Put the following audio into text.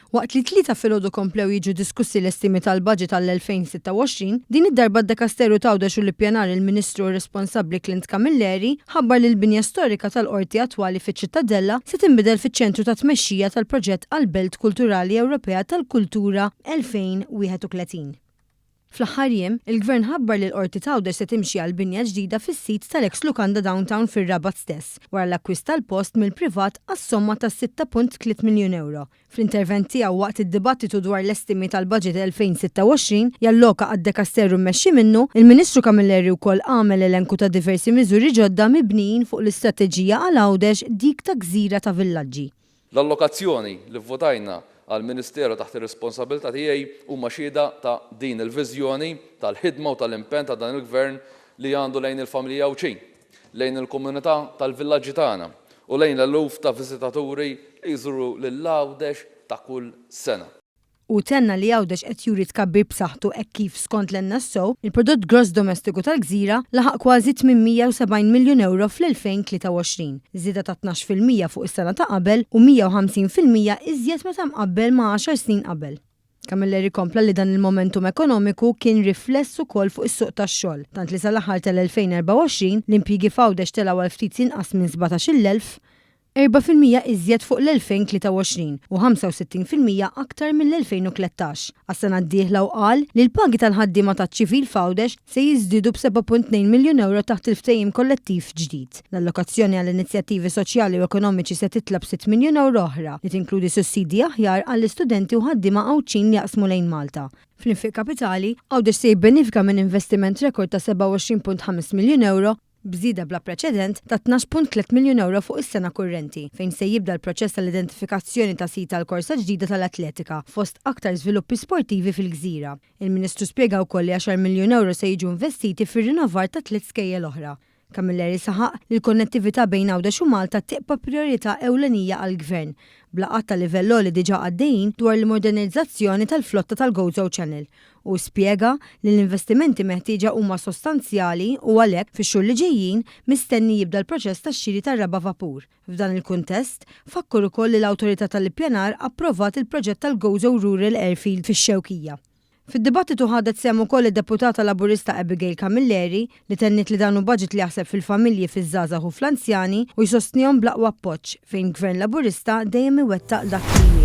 Waqt li t-Tlieta filgħodu komplew jiġu diskussi l-estimi tal-budget għall-2026, din id-darba d-Dekasteru t'Għawdex u l-Ippjanar il-Ministru responsabbli Clint Camilleri ħabbar li l-binja storika tal-Qorti attwali fiċ-Ċittadella se tinbidel fiċ-ċentru ta' tmexxija tal-proġett għall-Belt Kulturali Ewropea tal-Kultura 2031. Fl-aħħar jiem, il-Gvern ħabbar li l-Qorti t'Għawdex se timxi għal binja ġdida fis-sit tal-eks lukanda Downtown fir-Rabat stess, wara l-akkwist tal-post mill-privat għas-somma ta' 6.3 miljun ewro. Fl-intervent tiegħu waqt id-dibattitu dwar l-estimi tal-Budget 2026, jalloka għad-dekasteru mmexxi minnu, il-Ministru Camilleri wkoll għamel elenku ta' diversi miżuri ġodda mibnijin fuq l-istrateġija għal Għawdex dik ta' gżira ta' villaġġi. L-allokazzjoni li vvotajna għall-Ministeru taħt ir-responsabilità tiegħi huma xhieda ta' din il-viżjoni, tal-ħidma u tal-impenn ta' dan il-Gvern li għandu lejn il-familji Għawdxin, lejn il-komunità tal-villaġġi tagħna u lejn l-eluf ta' viżitaturi li jżuru lil Għawdex ta' kull sena. Hu tenna li Għawdex qed juri tkabbir b'saħħtu hekk kif, skont l-NSO, il-prodott gross domestiku tal-gżira laħaq kważi 870 miljun ewro fl-2023, żieda ta' 12% fuq is-sena ta' qabel u 150% iżjed meta mqabbel ma' għaxar snin qabel. Camilleri kompla li dan il-momentum ekonomiku kien rifless ukoll fuq is-suq tax-xogħol, tant li sal-aħħar tal-2024 l-impjiegi f'Għawdex telgħu għal ftit inqas minn 17,000, 4% iżjed fuq l-2023 u 65% aktar mill-2013. Għas-sena d-dieħla hu qal li l-pagi tal-ħaddiema taċ-ċivil f'Għawdex se jiżdiedu b'7.2 miljun ewro taħt il-ftehim kollettiv ġdid. L-allokazzjoni għal inizjattivi soċjali u ekonomiċi se titla' b'sitt miljun ewro oħra, li tinkludi sussidji aħjar għall-istudenti u ħaddiema Għawdxin li jaqsmu lejn Malta. Fl-infiq kapitali, Għawdex se jibbenifika minn investiment rekord ta' 27.5 miljun ewro, b'żieda bla preċedent ta' 12.3 miljun ewro fuq is-sena kurrenti, fejn se jibda l-proċess tal-identifikazzjoni ta' sit għal korsa ġdida tal-atletika, fost aktar żviluppi sportivi fil-gżira. Il-Ministru spjega wkoll li għaxar miljun ewro se jiġu investiti fir-rinnovar ta' tliet skejjel oħra. Camilleri saħaq li l-konnettività bejn Għawdex u Malta tibqa' prijorità ewlenija għall-Gvern, b'laqgħat ta' livell għoli diġà għaddejjin dwar l-modernizzazzjoni tal-flotta tal-Gozo Channel. Hu spjega li l-investimenti meħtieġa huma sostanzjali u għalhekk, fix-xhur li ġejjin, mistenni jibda l-proċess tax-xiri tar-raba' vapur. F'dan il-kuntest, fakkar ukoll li l-Awtorità tal-Ippjanar approvat il-proġett tal-Gozo Rural Airfield fix-Xewkija. Fid-dibattitu ħadet sehem ukoll id-Deputata Laburista Abigail Camilleri, li tenniet li dan hu budget li jaħseb fil-familji, fiż-żgħażagħ u fl-anzjani u jsostnihom bl-aqwa appoġġ, fejn Gvern Laburista dejjem iwettaq dak li jwiegħed.